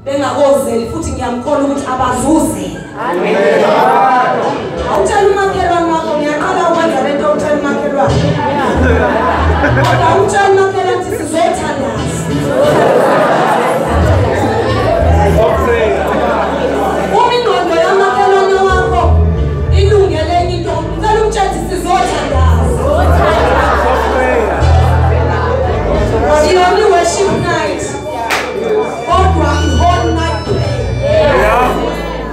Bengakozeli futhi ngiyamkhola ukuthi abazuzela. Amen. Awutshela umakhelwane wakho ngiyaqala ukwenza lento utshela umakhelwane. Kodwa utshela umakhelwane ukuthi sizothandaza. Uma ingqondo yamakhelwane wakho ilungele enye into, ngicela umtshele ukuthi sizothandaza. The only worship night. Kodwa i-whole night prayer.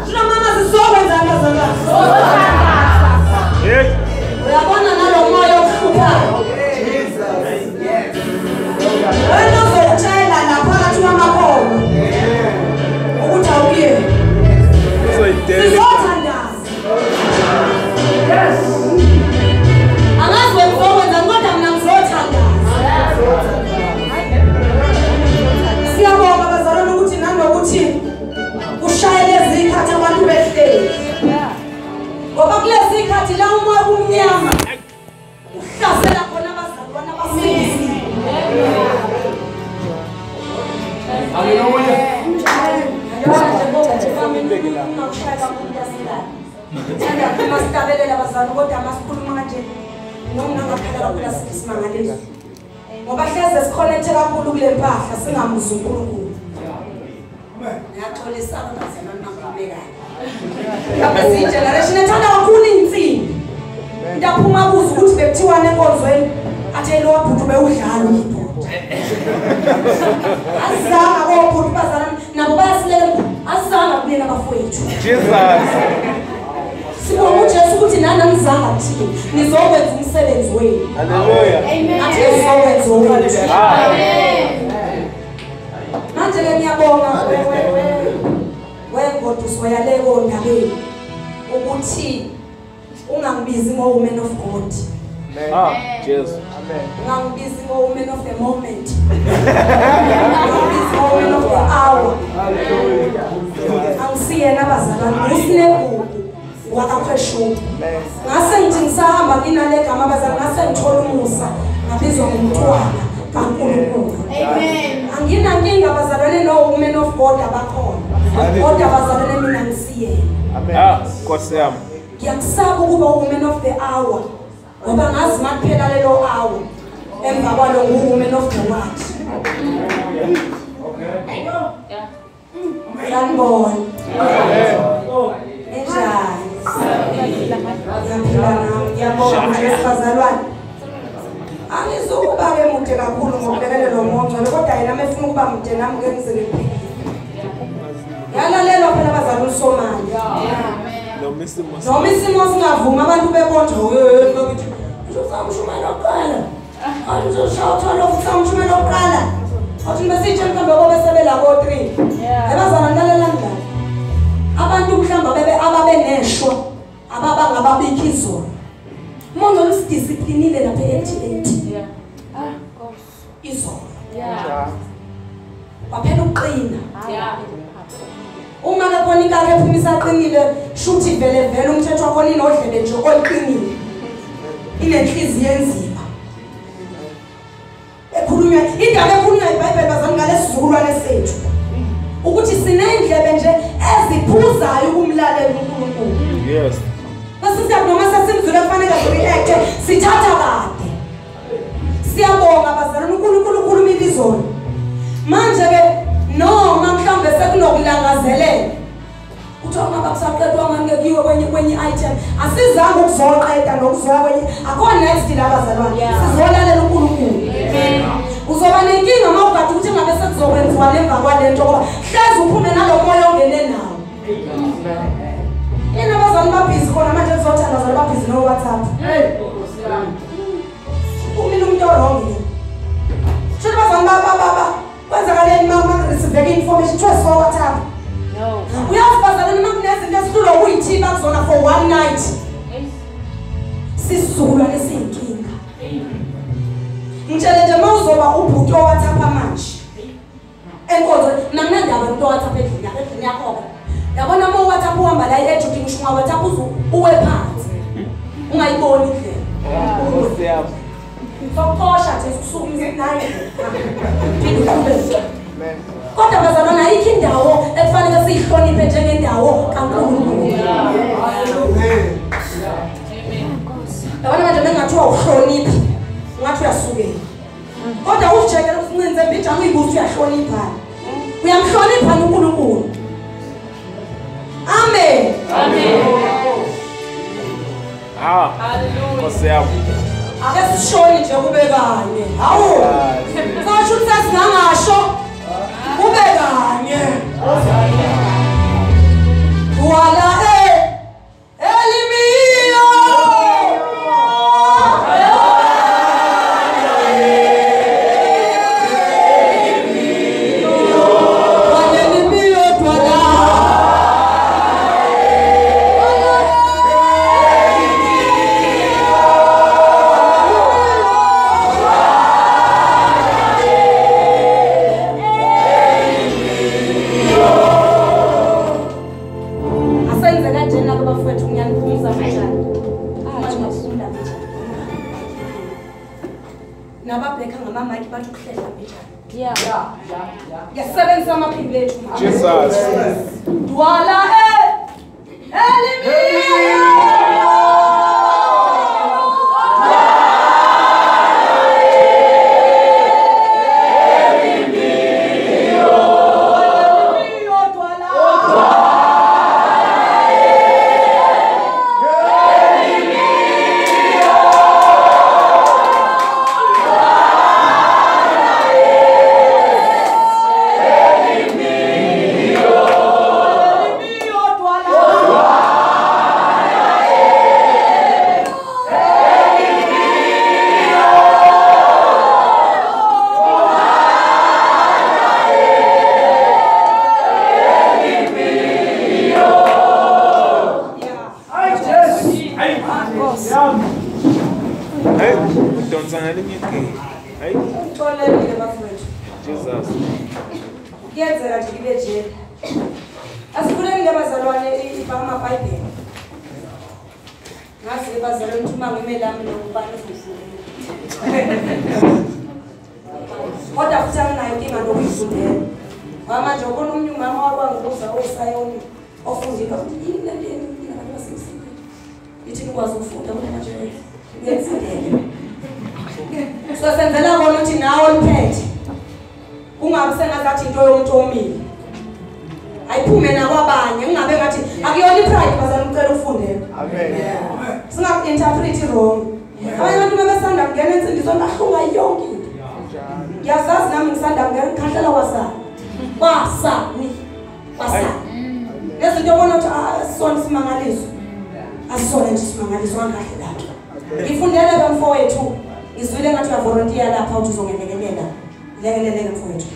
Shilo mama sizokwenza abazalwane. Uyabona nalo moya ohluphayo. Wena uzokutshela la phakathi kwamakhono ukuthi awukuyena. Sizothandaza. Angazi wena uzokwenza kodwa mina ngizothandaza. Siyabonga bazalwane ukuthi nanokuthi kushaye lezi ikhathi abantu behleli. Ngoba kulezi ikhathi la umoya umnyama uhlasela khona abazalwane abasindisiwe. Hallelujah. Thanda masihlabelela bazalwane kodwa masikhuluma kanje noma ngakhala kakhulu asisimangaliso. Ngoba hleze sikhonethe kakhulu kule mpahla singamuzwa uNkulunkulu. Ngiyaxolisa abazalwane bangikhulumekayo. Lapha siyi-generation ethanda kakhulu iy'nsimbi. Into aphuma kuzo ukuthi bekuthiwani enkonzweni athe lo wabhuti bewudlala umgodi. Asizanga kobhuti bazalwane nabo bayasilela asizanga kunina bafowethu. Jesus. Sibonga uJesu ukuthi nani anizanga kuthina nizokwenza umsebenzi wenu. Hallelujah. Amen. Athi nizokwenza owethu. Amen. Manje ke ngiyabonga wengoduso yaleko ndabeni ukuthi ungangibizi ngo woman of God. Ah, Jesus. Amen. Ungangibizi ngo woman of the moment. Ungangibizi ngo woman of the hour. Hallelujah. Angisiyena abazalwane usinegugu wakakhweshuka. Ngase ngithi ngisahamba kinale gama abazalwane ngase ngithola umusa ngabizwa ngumntwana kaNkulunkulu. Amen. Anginankinga abazalwane no woman of God abakhona. Kodwa abazalwane mina ngisiyena. Amen. Ah, Nkosi yami. Ngiyakusaba ukuba woman of the hour. Ngoba ngazi makuphela lelo hour. Emva kwalo ngu woman of the what. Okay. Yeah. Sanibona. Enjani? Ngiyaphila nami. Ngiyabonga nje bazalwane. Angizukuba ke mude kakhulu ngokulekelelwa ngongcwele kodwa yena mefuna ukuba mude nami ke ngize ngiphikile. Yalalelwa phela abazali uSomali. Noma Noma isimo singavuma abantu bebonje ukuthi usamshumela oqala. Awuzoshawuthola usamshumela oqala. Athi besitshe mhlawumbe bobe sebela ko 3. Ebazalwane lalela njani? Abantu mhlawumbe bebe ababeneshwa ababangababikho izolo. Umuntu osidisciplinile lapha e-MT8. Yeah. Ah, Nkosi. Izolo. Yeah. Waphela uqina. Yeah. Uma ke khona inkakha ephuma isaqinile shuthi vele vele umthetho wakhona inodlebe nje oluqinile. Inenhliziyo enzima. Ekhulunywa indaba ekhulunywa iBhayibheli bazalwane ngalesizukulwane sethu. Ukuthi sinendlebe nje eziphuzayo ukumlalela uNkulunkulu. Yes. Bese noma sesimzule kufanele sireact sithatha kade. Siyabonga bazalwane uNkulunkulu ukhulumile izolo. Manje ke noma mhlawumbe sekunokulangazelela kuthiwa uma bakusaqedwa ngeke kuyiwe kwenye item asizange ukuzoqeda nokuzoya kwenye akho next la bazalwane sizolalela uNkulunkulu. Amen. Uzoba nenkinga uma ugade ukuthi ngabe sekuzokwenziwa lemva kwalento ngoba hlezi uphume nalo moya ongene nawo. Yena abazali babhizi khona manje kuzothandaza babhizi no WhatsApp. Hey, Nkosi yami. Umile umuntu wrong le. Shuthi bazali baba kwenzakaleni mama receive information to so WhatsApp. No. Uyazi bazalwane uma kunezinto esihlulwa ukuyithiba kuzona for one night. Sisizukulwane esiyinkinga. Ngitshele nje uma uzoba ubhuti oWhatsApp manje. Enkonzo mina nginandaba umuntu oWhatsApp endlini yakho endlini yakho. Yabona uma uWhatsApp uhamba la e-Egypt ngisho ungaWhatsApp uze uwe phansi. Ungayiboni indlela. Nkosi yami. Sokuxosha nje usukumise naye. Phinde uqhubeke. Kodwa bazalwane ayikho indawo Nkosi yami. Ake sishoni nje kube kanye. Hawu. Sasho ukuthi sasingangasho. Kube kanye. Wala elimiyo. Jesus. Dwala elimiyo. Jesus. Kuyenzeka nje kibe nje. Asivuleni ke bazalwane amabhayibheli. Ngazi bazalwane ukuthi uma ngime lami nokubani uzofunda. Kodwa futhi anginayo inkinga nokuyifundela. Ngoba manje ukhona omunye umama wakwangibuza oyisayoni ofundile ukuthi yini le nto abantu basemsebenzini. Ithi nikwazi ukufunda kodwa manje ngiyakufundela. So senzela kona ukuthi nawe uliphethe. Kungabi sengazathi into yomuntu omile. Ayiphume nakwabanye ngingabe ngathi akuyona ipride bazalwane ucela ukufundela. Amen. Singaku-interpret wrong. Abanye abantu bebesanda kungena ensindiso bahlunga yonke into. Ngiyazazi nami ngisanda kungena ngikhahlela kwasani. Kwasani. Kwasani. Lezinto obona ukuthi asisona isimangaliso. Asisona nje isimangaliso angahle lapho. Ngifundele ke mfowethu. Ngizwile ngathi uyavolontiya lapha uthi uzongelekelela. Lekelele mfowethu.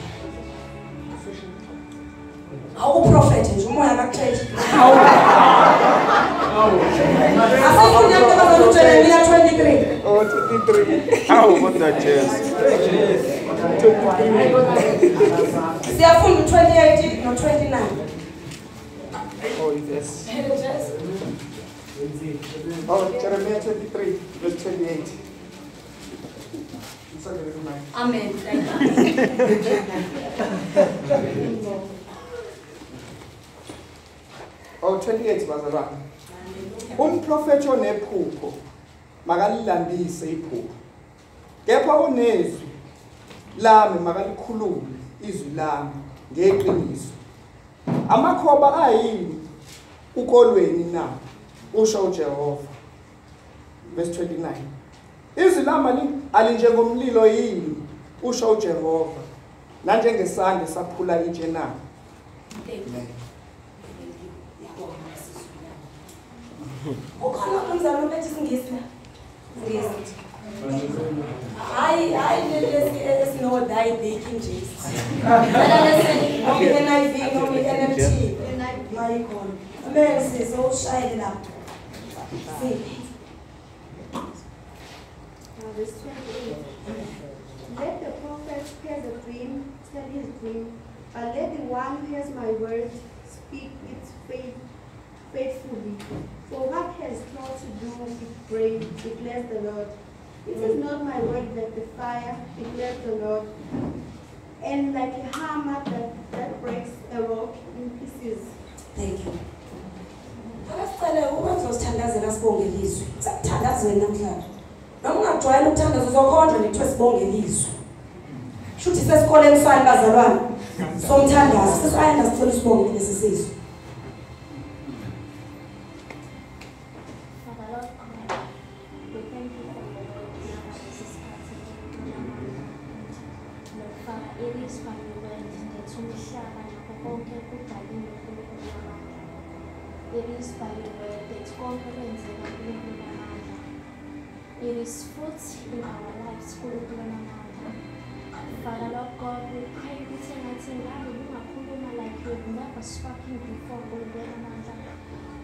Awuprofethe nje umoya akakuthethe. Asifunde into bazalwane uJeremiya 23. Oh 23. Awu kodwa Jesu. 23. Siyafunda u28 no29. Oh yes. Oh Jeremiah 23 verse 28. Amen. Thank you. Oh 28 bazalwane. Umprofethi onephupho makalilandise iphupho. Kepha onezwi lami makalikhulume izwi lami ngeqiniso. Amakhoba ayini ukolweni na? Usho uJehova. Verse 29. Izwi lami alinjengomlilo yini? Usho uJehova. Nanjengesandla saphula itshe na? Amen. Ukhona umzalwane ophethe isiNgisi la? IsiNgisi. Hayi hayi lesi esino die baking James. Phela lesi noma i-NIV noma i-NLT. Mayikhona. Amen sisi ushayele lapho. Siphi? Verse 28. Let the prophet hear the dream, tell his dream, but let the one who hears my word speak it faithfully. For what has not to do with grain, declares the Lord. It is not my word that the fire, declares the Lord, and like a hammer that breaks a rock in pieces. Thank you. Akasicele ukwenza usithandazela sibonge ilizwi. Kusakuthandazweni namhlanje. Noma ungajwayele ukuthandaza uzokhonjwa nje kuthiwe sibonge ilizwi. Shuthi sesikoleni sani bazalwane. Somthandazo sesayanda sicela usibonge lesi sizwe. Father Lord God, we thank you okudaliwe uNkulunkulu wamandla. It is by your word that konke kwenzeka uNkulunkulu wamandla. It is fruit in our lives uNkulunkulu wamandla. Father Lord God, we pray ukuthi engathi ngabe ungakhuluma like you have never spoken before uNkulunkulu wamandla.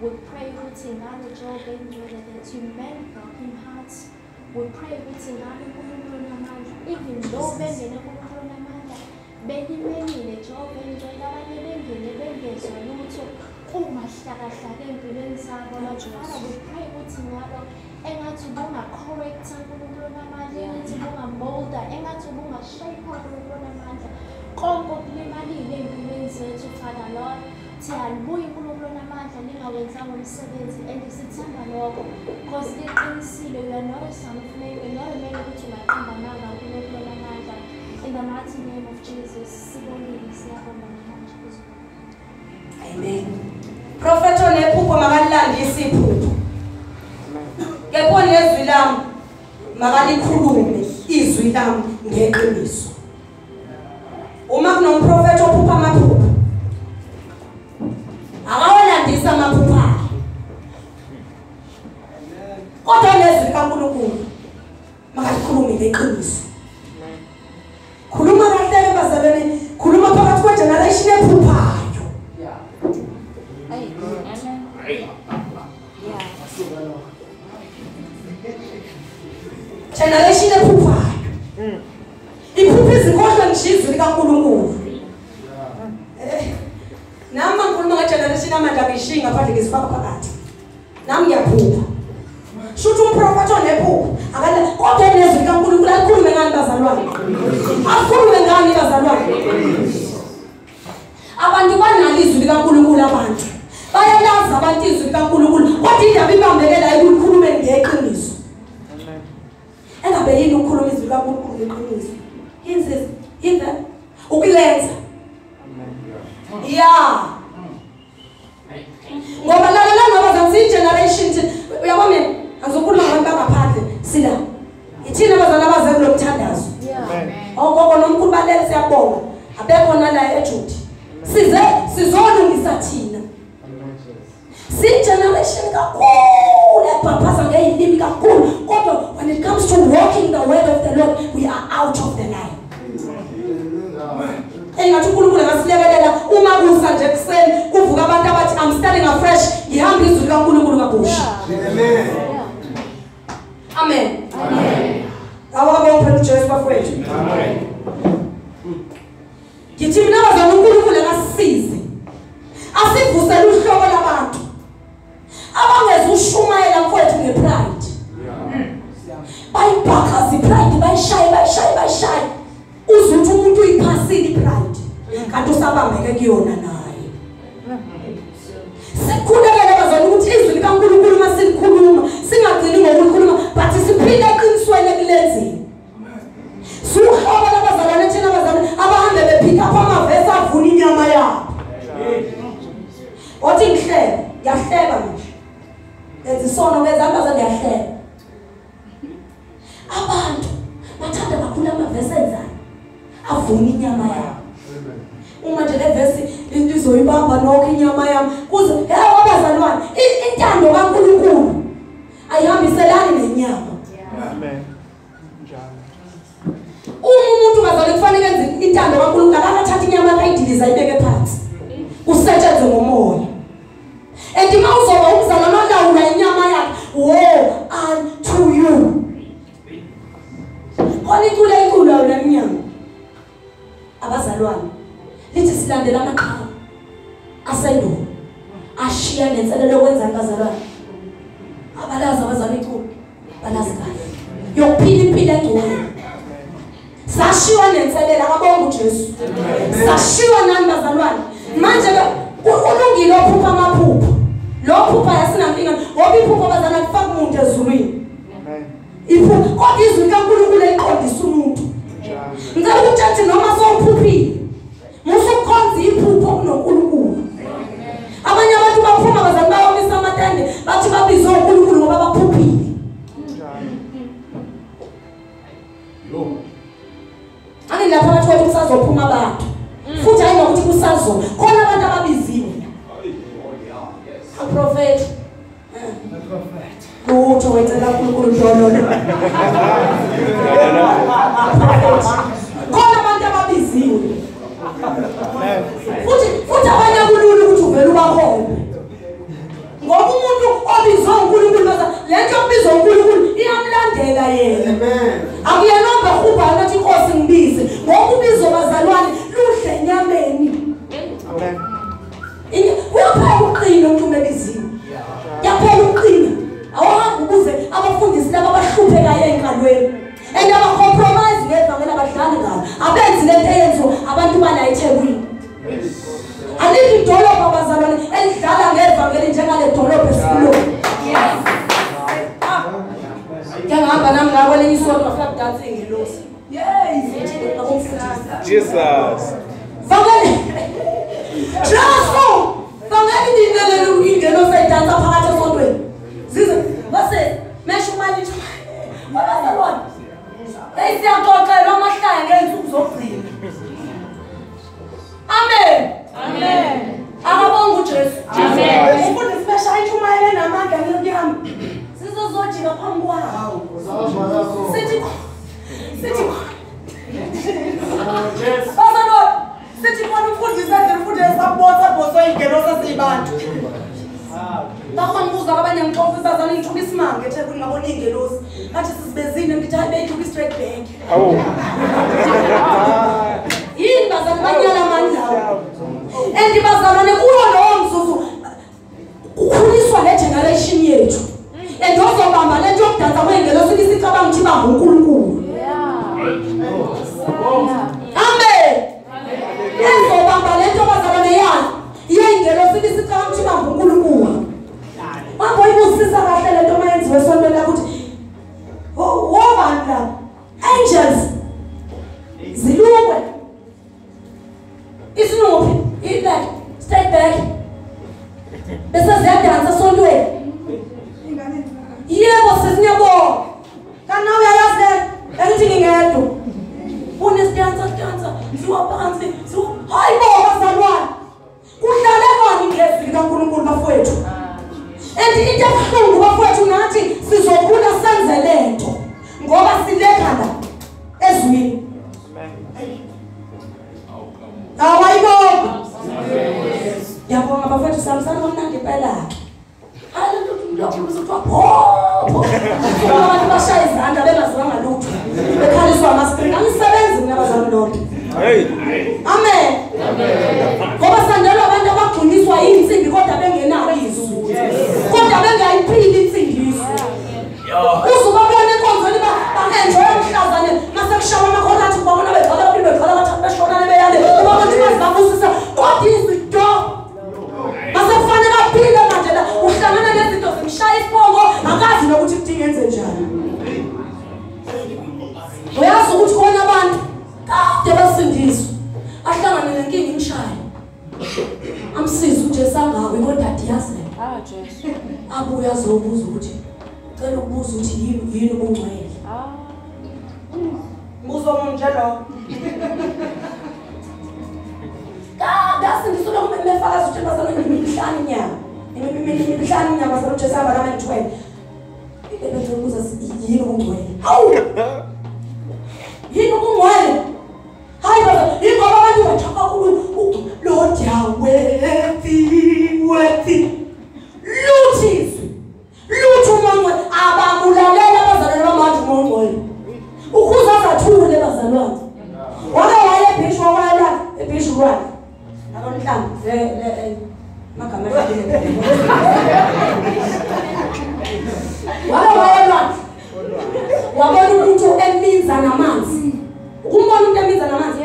We pray ukuthi ngabe Job engcwele that you mend broken hearts. We pray ukuthi ngabe uNkulunkulu onamandla, even though bengene uNkulunkulu onamandla, belimelile Job engcwele, abanye bengene bengezwa lutho kumahlakahlaka empilweni zabo. Lord Father, we pray ukuthi ngabe engathi ubunga-correcta uNkulunkulu onamandla, engathi ubunga-molda, engathi ubunga-shape uNkulunkulu onamandla konke okulimalile empilweni zethu. Father Lord, siyalibuya uNkulunkulu onamandla lingawenzanga umsebenzi, and sithemba lokho because liqinisile. You are not a son of man, you are not a man ukuthi ungaqamba amanga uNkulunkulu onamandla. In the mighty name of Jesus, sibongile, siyabonga namanje kuzo. Amen. Prophet onephupho makalilandise iphupho. Kepha nezwi lami makalikhulume izwi lami ngeqiniso. Uma kunomprofethi ophupha amaphupho, akawalandisa amaphupho akhe. Kodwa nezwi likaNkulunkulu makalikhulume ngeqiniso. Khuluma kahle bazalwane, khuluma phakathi kwe-generation ephuphayo. Generation ephuphayo. Iphupha izinkohlo ngisho izwi likaNkulunkulu. Nami ngikhuluma nge-generation amanje angishiyi ngaphandle ngizifaka phakathi. Nami ngiyaphupha. Shuthi umprofethi onephupho akala kodwa nezwi likaNkulunkulu alikhulume ngani bazalwane? Akhulume ngani bazalwane? Abantu banalo izwi likaNkulunkulu, abantu bayalazi abantu izwi likaNkulunkulu, kodwa indaba ibambeke la ekukhulumeni ngeqiniso. Engabe yini ukukhuluma izwi likaNkulunkulu ngeqiniso? Yini ukulenza. Yeah. Ngoba lalela ngoba zansi generation uyabona mina angizokhuluma ngabantu bangaphandle sila. Ithina abazali abaze kulo mthandazo. Ogogo nomkhulu balele siyabonga. Abekho nala eJudi. Size sizolungisa thina. Si generation kakhulu ebhaphaza ngeyilimi kakhulu, kodwa when it comes to walking the word of the Lord, we are out of the line. Engathi uNkulunkulu angasilekelela uma kusa nje ekuseni kuvuka abantu abathi I'm starting afresh, ngihamba izwi likaNkulunkulu kabusha. Amen. Amen. Amen. Awabonge phela uJesu bafowethu. Amen. Ngithi mina bazalwane uNkulunkulu akasisize. Asivusele uhlobo labantu abangeza ushumayela mfowethu ngepride. Bayibhakaza ipride, bayishaye bayishaye bayishaye. Uzuthi umuntu uyiphasile ipride kanti usabambeke kuyona naye. Sikhulekele bazalwane ukuthi izwi likaNkulunkulu uma silikhuluma singagcini ngokulikhuluma, but siphile eqinisweni ekulenzeni. Suhlobo labazalwane thina abazalwane abahambe bephika apha amavesi avuna inyama yabo. Othi ngihleba, ngiyahleba nje. Enza isono ngezandla bazalwane, ngiyahleba. Abantu bathanda kakhulu amavesi enzani avuna inyama yabo. Uma nje le vesi lizoyibamba nokho inyama yami kuze hey abazalwane, intando kaNkulunkulu ayihambiselani nenyama. Amen. Njalo. Uma umuntu bazalwane kufanele enze intando kaNkulunkulu, akathatha inyama akayidiliza ayibeke phansi. Kusetshenzwe ngomoya. And uma uzoba umzalwane olawula inyama yakhe, woe unto you. Khona iculo elikhulu lawula inyama. Abazalwane lithi silandela amaqhawe asendulo ashiya nenselelo yokwenzani bazalwane? Abalazi abazalwane iculo, balazi kahle yokuphila impilo engcwele. Sashiwa nenselela, akabonga uJesu. Sashiwa nani bazalwane? Manje ke ulungile ophupha amaphupho. Lo phupha yasinankinga ngoba iphupho bazalwane kufaka umuntu ezulwini. Amen. Iphupho kodwa izwi likaNkulunkulu eliqondisa umuntu. Ngicela ukutshela noma sowuphuphile, musukhonza iphupho kunoNkulunkulu. Abanye abantu baphuma bazalwane bayomisa amatende bathi babizwe uNkulunkulu ngoba baphuphile. Ani lapha bathi kusazophuma abantu. Futhi hayi ngokuthi kusazo. Khona abantu Prophet. Lutho wenzela uNkulunkulu ndololo. Khona abantu ababiziwe. Futhi abanye kulula ukuthi uvele ubakhombe. Ngoba umuntu obizwa uNkulunkulu baza lento obizwa uNkulunkulu iyamlandela yena. Amen. Akuyena obehubha nathi inkosi ngibize. Ngoba ubizo bazalwane luhle enyameni. Amen. Kuyaphela uqina umuntu umebiziwe. Yaphela uqina. Awuhambe ukuze abafundisi laba abahluphekayo enkalweni. And abacompromise ngevangeli abadlali ngalo. Abenzi lento eyenziwa abantu bala eThekwini. Alikho idolobha bazalwane elidlala ngevangeli njengale dolobha esikulo. Yes. Ngihamba nami ngakwelinye isonto ngafika kudansa ingelosi. Yey, Jesus. Vangeli. Jesu. Vangeli ninelele ingelosi edansa phakathi esontweni. Zize base mesho mali nje. Bazalwane. Hey siyaxoxelwa amahlaya ngeensuku zokugcina. Amen. Amen. Akabonga uJesu. Amen. Umfundisi beshaya intshumayelo namandla ngiyami. Sizozojika phambi kwawo. Sithi Bazalwane, sithi khona umfundisi endlela umfundisi sabotha boswa ingelosi esiyibantu. Bakhona abanye ngixoxa bazalwane ngithuka isimanga eThekwini ngabona ingelosi. Bathi sisibezile ngithi hayi beyithuka i-straight bank. Awu. Yini bazalwane banyala amandla awo. And bazalwane kuwo lowo mzuzu kukhuliswa le generation yethu. And ozobamba lento yokudansa kwengelosi isicabanga ukuthi ibamba uNkulunkulu. Amen. Ezobamba lento bazalwane yayo. Yengelosi isicabanga ukuthi ibamba uNkulunkulu. Manje ibusisa kahle lento mayenziwe esontweni lakho ukuthi wobani la angels zilukwe isinuphi i-back straight back bese ziyadansa esontweni. Yebo sesinyabonga. Kanti nawe uyayazi le engithi ngingedwa. Unesidansa sidansa siwa phansi siwa hayi bo bazalwane. Kuhlalelwani ngezwi likaNkulunkulu bafowethu. And into ebuhlungu bafowethu nathi sizokhula senze lento ngoba silekha la ezwini. Awayibonga. Ngiyabonga bafowethu samsana kamnandi impela. Hayi lento lokhu pho. Abantu bashaya izandla bengaziwanga lutho. Bekhaliswa ama-screen. Angisebenzi mina bazalwane lonke. Hey. Amen. Ngoba sandelwa abantu abagcuniswa insimbi kodwa bengenalo izwi. Kodwa bengayiphili insindiso. Uzubabona enkonzweni ba-enjoy umhlazane mase kushawa amakhona athi ubabona bedlala babili bedlala bathathu beshonane beyale. Ubabona ukuthi bazibabusisa kodwa izwi do. Mase kufanele aphile manje la uhlangana nezinto zimshaya isiphongo akazi nokuthi kudinga enze njani. Uyazi ukuthi khona abantu kade basindiswa ahlangane nenkinga imshaye. Amsize uJesu angawi kodwa diyazela. Ah Jesu. Abuye azobuza ukuthi cela ukubuza ukuthi yini ubungcwele. Ah. Mbuzo munje lo. Kade asindiswa lokho mefakaza ukuthi bazalwane imihlanu inyanga. Imihlanu inyanga bazalwane uJesu hamba nami ngithwele. Ibebe ukubuza yini ubungcwele. Hawu. Yini ubungcwele? Hayi baba, ingoba abantu bathaka kakhulu Lord Yahweh, worthy. Lutho izwi. Lutho uMongcwele abamulalela abazalwane bamanje uMongcwele. Ukhuza azathule bazalwane. Wake waye ebhishu wawala ebhishu lwakhe. Akonhlamvu le magama ahlukene. Wake waye lwakhe. Wabona umuntu eminza namanzi. Ukumbona umuntu eminza namanzi.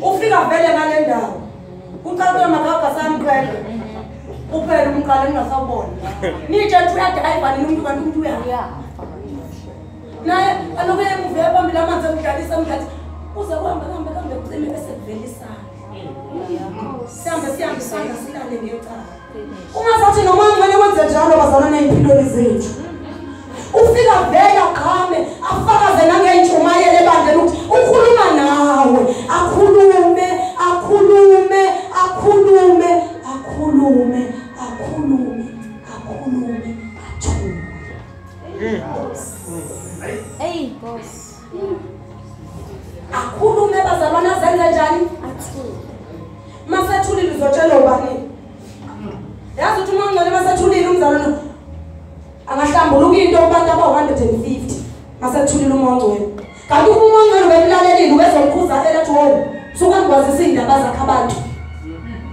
Ufika vele ngale ndawo. Uqala amagaga samqele. Uphela umqala ningasawubona. Nitshe uthi uyadive nini umuntu kanti umuntu uyafa. Naye alobe emuva ebambile amanzi emdlalisa emdlalisa. Uze kuhambe kuhambe kuhambe kucime bese kuvela isandla. Sihambe sihambe isandla silale ngecala. Ungazathi noma ngcwele kwenze njalo bazalwane ey'mpilweni zethu. Ufika vele aqhame afakaze nangentshumayelo ebandleni ukuthi ukhuluma nawe. Akhulume, akhulume, akhulume, akhulume, akhulume. Ngizotshela ubani? Yazi ukuthi uma ngcwele masethulile umzalwane angahlambuluka into kubantu aba-150 masethulile umoya ongcwele. Kanti uma umoya ongcwele ubemlalelile ubezomkhuza elathi wo suka ngikwazisa iy'ndaba zakhe abantu.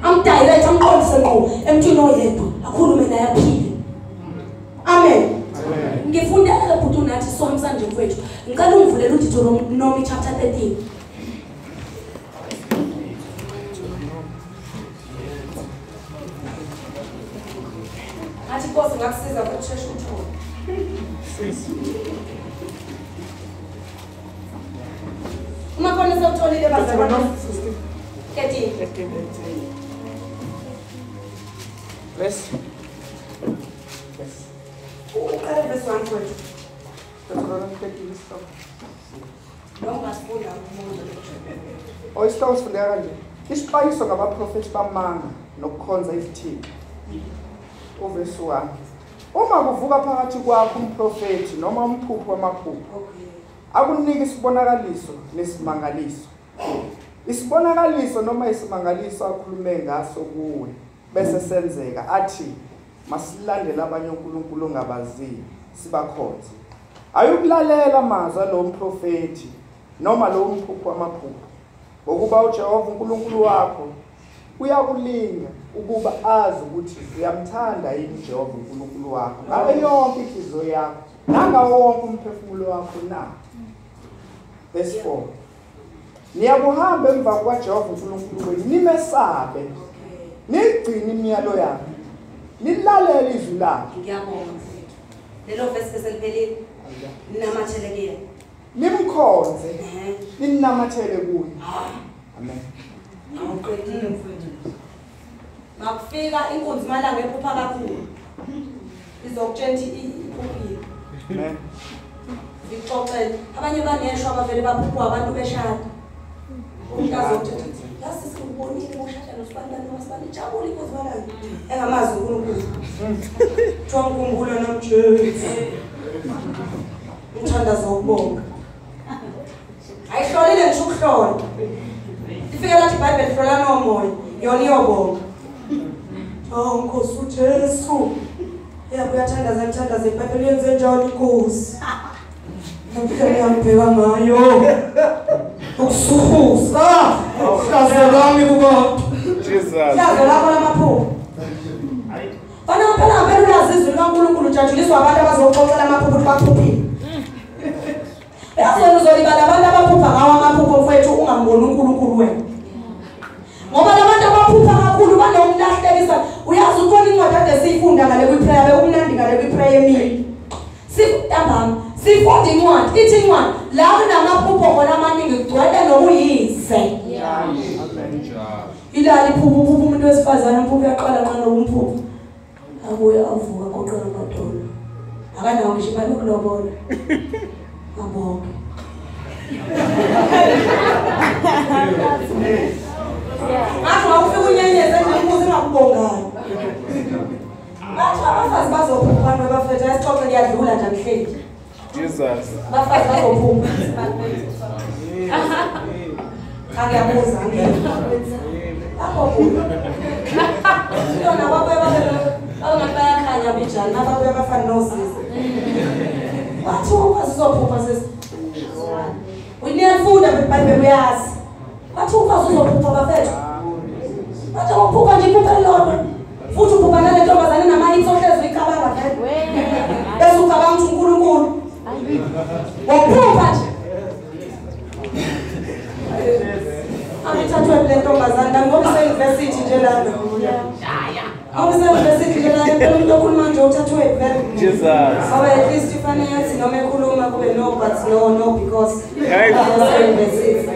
Amdirect amqondise ngqo emntwini oyedwa akhulume naye aphile. Amen. Ngifundele bhuti unathi sohamsa nje mfowethu. Ngicela ungivulele uDeuteronomy chapter 13. Athi Nkosi ngakusiza ukushesha uthole. Uma khona sewutholile bazalwane 13. Verse. Uqale verse 1 mfowethu. Deuteronomy 13 stop. Noma sifunda umuntu. Oyisihloko sifundeka kanje. Isixwayiso ngabaprofethi bamanga nokukhonza izithixo. Uverse 1. Uma kuvuka phakathi kwakho umprofethi noma umphuphi wamaphupho, akunika isibonakaliso nesimangaliso. Isibonakaliso noma isimangaliso akhulume ngaso kuwe bese senzeka athi masilandele abanye onkulunkulu ongabaziyo sibakhonze. Ayukulalela amazwi alo mprofethi noma lo mphuphi wamaphupho, ngokuba uJehova uNkulunkulu wakho uyakulinga ukuba azi ukuthi uyamthanda yini uJehova uNkulunkulu wakho ngayo yonke inhliziyo yakho nangawo wonke umphefumulo wakho na. Verse 4. Niyakuhamba emva kukaJehova uNkulunkulu wenu nimesabe, nigcine imiyalo yakhe, nilalele izwi lakhe. Ngiyabonga mfowethu. Lelo verse seliphelile. Ninamathele kuyena. Nimkhonze, ninamathele kuye. Amen. Awuqedile mfowethu. Makufika inkunzi malanga ephupha kakhulu. Izokutshela ukuthi iphuphile. Amen. Zixoxele. Abanye baneshwa abavele baphupha abantu beshada. Umuntu azokutshela yazi sikubonile ushada nosibani nosibani jabule inkunzi malanga. Engamazi uNkulunkulu. Kuthiwa ngikhumbula namjesu. Umthandazo wokubonga. Ayihlolile ngisho ukuhlola. Ifike lathi iBhayibheli hlola nomoya, yona iyobonga. Oh Nkosi uJesu. Yebo uyathandaza ngithandaza iBhayibheli yenze njani Nkosi? Ngifike ngiyambheka ngayo. Ukusuhusa. Hlazo lami kubantu. Jesus. Hlazo lakho lamaphupho. Bana phela phela ulazi izwi likaNkulunkulu ujatshuliswa abantu abazoxoxela amaphupho ukuthi baphuphile. Yazi wena uzolibala abantu abaphupha ngawo amaphupho mfowethu ungamboni uNkulunkulu wena. Ngoba labantu abaphupha kakhulu banomlahlekisa. Uyazi ukhona incwadi ade siyifunda ngale kwiprayer bekumnandi ngale kwiprayer emini. Sifundambama sifunda incwadi ithi incwadi la kunamaphupho khona amaningi kugcwele nokuyize. Ilali iphupho uphupha umuntu wesifazane umphupho uyaqala nqa nokumphupha. Abuye avuka goqela amadolo. Akanawo ngisho imali yokulobola. Abonge. Ngathi ngakufika unyenyeze nje umuzi ngakubongayo. Ngathi abafazi bazophupha abantu bafethu asixoxe kuyadlula nje angihleli. Jesus. Abafazi bazophupha. Angiyabuza angiyezwa. Bazophupha. Yona babuye babe abangathi bayakhanya bijani nababuye abafana nosisi. Wathi umfazi uzophupha sisi. Uyalifunda iBhayibheli uyazi. Wathi umfazi uzophupha bafethu. Wathi uphupha nje iphupha elilodwa. Futhi uphupha nale ntombazane namayitsi ohlezi uyicabanga vele. Bese ucabanga ukuthi uNkulunkulu. Waphupha nje. Angithathwe le ntombazane ngoba ise-university nje lana. Ngoba ise-university nje lana phela umuntu okhuluma nje uthathwe vele. Jesus. Ngoba at least ifanele yathi noma ekhuluma kube no but no no because ise-university.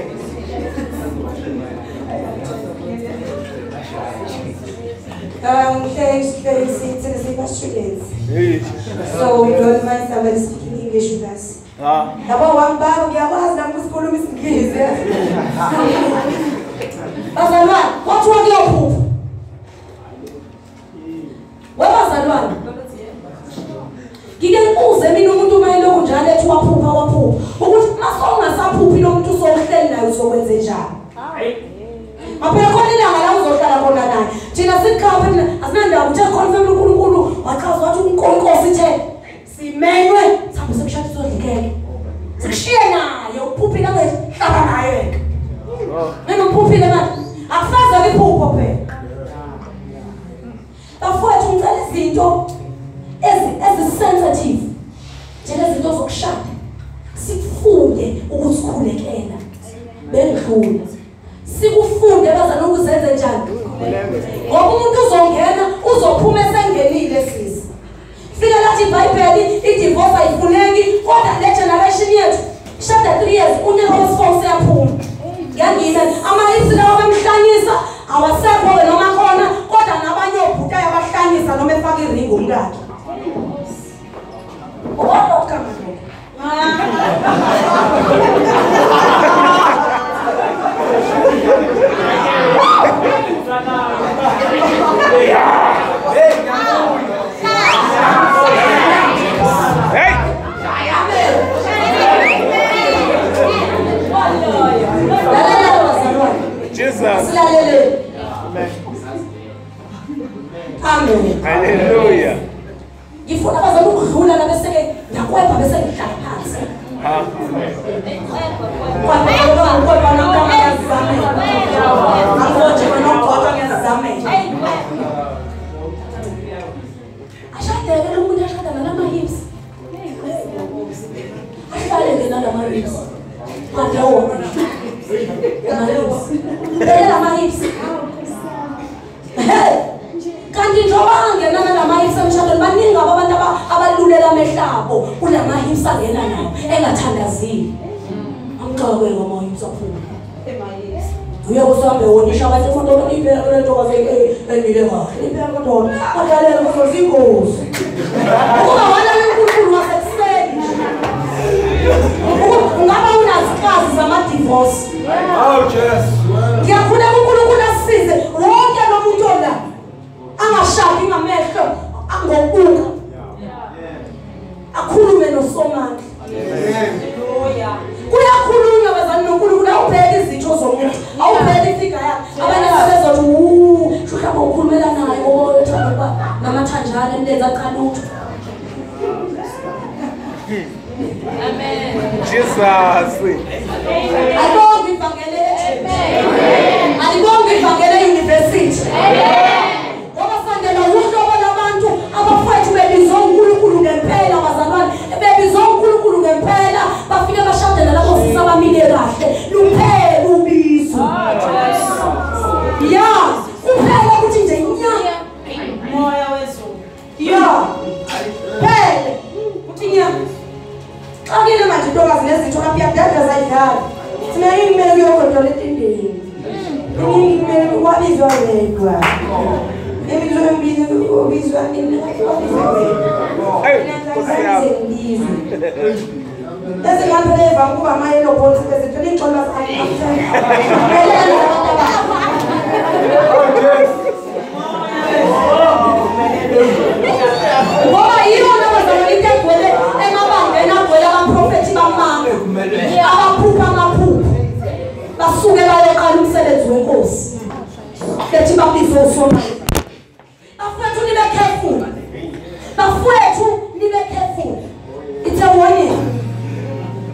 Students. So we don't mind somebody speaking English with us. Yabo wangibaba ngiyakwazi nami ukusikhuluma isiNgisi. Bazalwane, kwathiwa kuyophupha. Webazalwane. Ngike ngibuze mina umuntu uma elokhu njalo ethi waphupha waphupha ukuthi masongasaphuphi lo muntu usohleli naye uzokwenze njani? Maphela khona ilanga la uzohlala khona naye. izinto ezi-sensitive njengezinto zokushada sikufunde ukuzikhulekela bendlula sikufunde bazalwane ukuzenze njani ngoba umuntu uzongena uzophuma esengenile sisi fika lathi iBhayibheli i-divorce ayifuneki kodwa le generation yethu shada 3 years unyaka wesi-4 seyaphuma ngiyangina ama-hips lawa bemhlanyisa awasekho-ke noma khona kodwa nabanye obhuti abahlanyisa noma efaka iringi umkakhe. Amen. Hallelujah. Ngifuna bazalwane ukudlula la bese ke ngiyakwepha bese ngihlala phansi. Ha. Ashadeke lo muntu ashada nalama hips. Ahlale ke nalama hips. Manje wona. Lama hips. Kanti njengoba angena nalama hips emshadweni baningi abantu abalulela amehlo abo kulama hips angena nawo engathandazile. Amxakwe ngama hips aphuma. Uye kusambe wonisha abantu kodwa ibheka le ntokazi emile kahle. Ibheka kodwa badlalela kodwa zingozi. Ukuba wala uNkulunkulu wasekuseni. Ungaba unazikazi zama divorce. Oh Jesus. Ngiyakhuleka uNkulunkulu asisize wonke lo muntu ola angashadi ngamehlo angokubuka. Akhulume noSomandla. Hallelujah. Kuyakhulunywa bazalwane noNkulunkulu awubheki izitho zomuntu, awubheki ifiga yakhe. Abanye sebezothi shuhlaba ukhulumela naye ngoba ethanda ukuba namathanjana emlenze aqala utho. Amen. Jesus. Alibonge ivangeli Amen. Alibonge ivangeli university. Amen. Ngoba sandela uhlobo labantu abafowethu bebizwa uNkulunkulu ngempela bazalwane, bebizwa uNkulunkulu ngempela bafike bashadela lapho sisi abamile kahle. Luphela ubizo. Yeah, kuphela ukuthi nje nya moya wezulu. Yeah. Phele uthi nya. Xakile manje intokazi nezitho lapha iyadada zayidlala. Thina yini kumele kuyogodola etendeni. Yini kumele wabizwa wedwa. Emizwa emibili ubizwa wabizwa wedwa. Hey, Nkosi yami. Ezingane leva kuba ama-yellow balls bese thola iy'xolo ngoba yiyona bazalwane into egcwele emabandleni agcwele abaprofethi bamanga abaphupha amaphupho basuke bayoqala umsebenzi wenkosi bethi babizwe uSomandla. Bafowethu nibe careful, bafowethu nibe careful. It's a warning.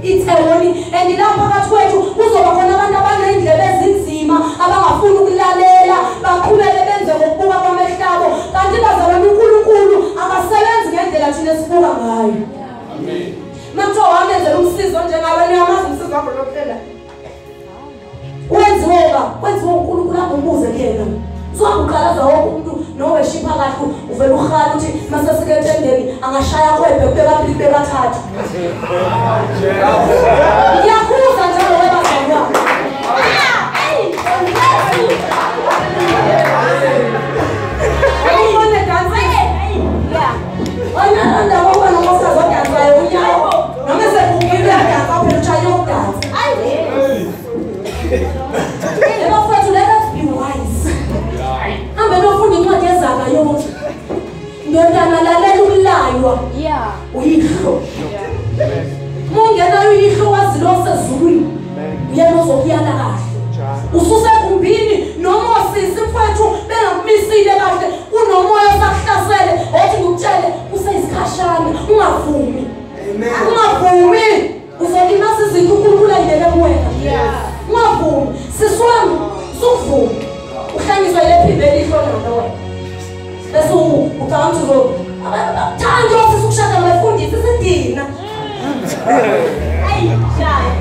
It's a warning. And la phakathi kwethu kuzoba khona abantu abaney'ndlebe ezinzima abangafuni ukulalela baqhubeke benze ngokubuka kwamehlo abo kanti bazalwane uNkulunkulu akasebenzi ngendlela thina esibuka ngayo. Amen. Makuthiwa wamenzela umsizo njengawe niyamazi umsizo wakho lo kuphela. Wenziwe ba wenziwe uNkulunkulu angumbuze kuyena. Uzokuqalaza wonke umuntu noweshipha kahle uvela uhala uthi masesike etendeni angashaya kwebhe kube babili kube bathathu. Ngiyakhuza njalo webazalwane. Uyibone dansa. Wena ndaba uba nonkosikazi odansayo unyawo noma esegugile uyadansa phela ushaya ukudansa. Ebafowethu let us be wise. Hambe nofunda incwadi yeZaga yonke. Ndodana lalela ukulaywa. Yeah. Uyihlo. Mungena uyihlo wazi lo osezulwini. Uyena ozokuyala kahle. Ususegumbini noma osisi mfowethu bengakumisile kahle unomoya osakuhlasele othi ngikutshele useyisikhashana ungavumi. Ungavumi. Uzolimaza izinto uNkulunkulu ayibeke kuwena. Ungavumi. Sisi wami sukuvuma. Uhlanyiswa ile phimbo elihlo nalo wena. Bese Ucabanga ukuthi abathanda ofisa ukushada nabafundisi isidina. Ayi, shaya.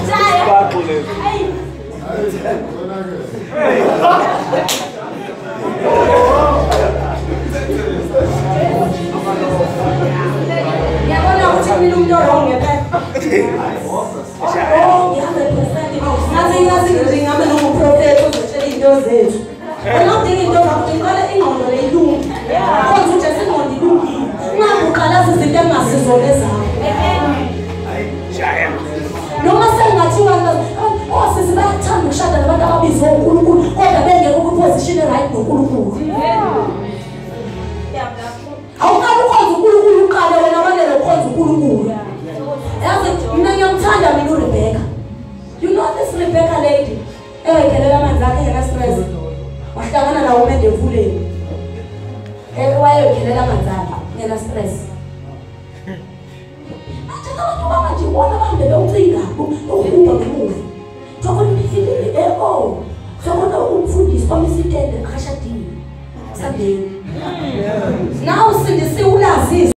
Shaya. Ayi. Yabona ukuthi mina umuntu wrong ngempela. Oh, 100%. Ngathi nje ngabe nomprofeti ozotshela izinto zethu. Wena udinga into zakho, ngiqala ingqondo leyilungi. Khonza uJesu ingqondo ilungile. Ungabe uqalaza izinto engasizona ezakho. Noma sengathiwa osisi bayathanda ukushada nabantu ababizwe uNkulunkulu kodwa bengekho kwiposition right noNkulunkulu. Awuqali ukhonza uNkulunkulu uqale wena wanele ukhonza uNkulunkulu. Yazi mina ngiyamthanda mina uRebecca. You know this Rebecca lady ewayikhelela amanzi akhe engena stress. Wahlangana nawo umende emfuleni. Wayeyokhelela amanzi akhe engena stress. Manje abantu bamanje bona bahambe bewucinga ukuhubha ngemuva. Thokola thokola umfundisi kwamisa itende akashadile. Sambeni. Nawu sindisiwe ulazizwe.